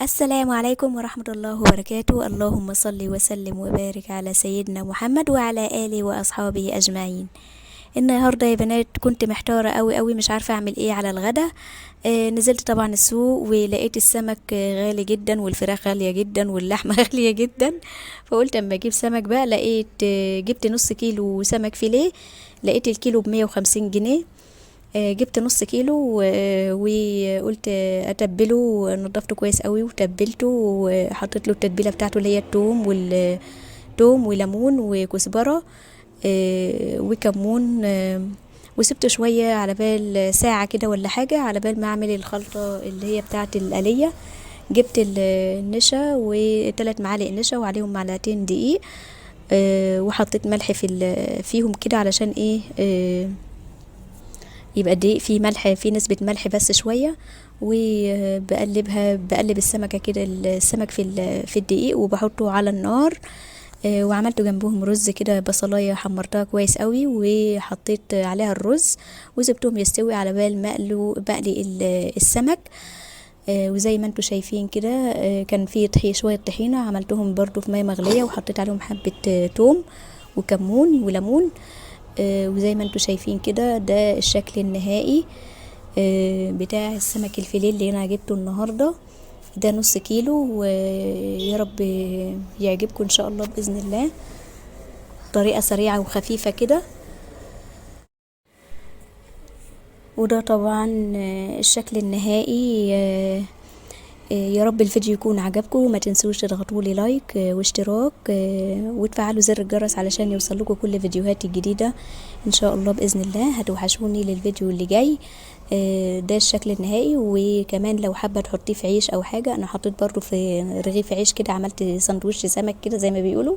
السلام عليكم ورحمة الله وبركاته. اللهم صل وسلم وبارك على سيدنا محمد وعلى آله وأصحابه أجمعين. النهاردة يا بنات كنت محتارة قوي قوي، مش عارفة أعمل إيه على الغدا. نزلت طبعا السوق ولقيت السمك غالي جدا، والفراخ غالية جدا، واللحمة غالية جدا. فقلت اما اجيب سمك بقى. لقيت جبت نص كيلو سمك فيليه، لقيت الكيلو ب150 جنيه. جبت نص كيلو وقلت اتبله. نضفته كويس قوي وتبلته وحطيت له التتبيله بتاعته اللي هي التوم والتوم وليمون وكزبره وكمون، وسبته شوية على بال ساعة كده ولا حاجة، على بال ما اعمل الخلطة اللي هي بتاعه القليه. جبت النشا وثلاث معالق نشا وعليهم معلقتين دقيق، وحطيت ملح فيهم كده علشان ايه، يبقى الدقيق فيه ملح، فيه نسبة ملح بس شوية. وبقلبها، بقلب السمكة كده، السمك في الدقيق، وبحطه على النار. وعملت جنبهم رز كده، بصلاية حمرتها كويس قوي وحطيت عليها الرز وسبتهم يستوي على بال ما بقلي السمك. وزي ما انتم شايفين كده، كان في شوية طحينة عملتهم برضو في مية مغلية وحطيت عليهم حبة توم وكمون وليمون. وزي ما انتم شايفين كده ده الشكل النهائي بتاع السمك الفيليه اللي انا جبته النهارده. ده نص كيلو، ويا رب يعجبكم ان شاء الله باذن الله. طريقه سريعة وخفيفة كده. وده طبعا الشكل النهائي. يا رب الفيديو يكون عجبكم، وما تنسوش تضغطوا لي لايك واشتراك، وتفعلوا زر الجرس علشان يوصلكم كل فيديوهاتي الجديدة ان شاء الله باذن الله. هتوحشوني للفيديو اللي جاي. ده الشكل النهائي. وكمان لو حابة تحطيه في عيش او حاجة، انا حطيت برضو في رغيف عيش كده، عملت سندوتش سمك كده زي ما بيقولوا.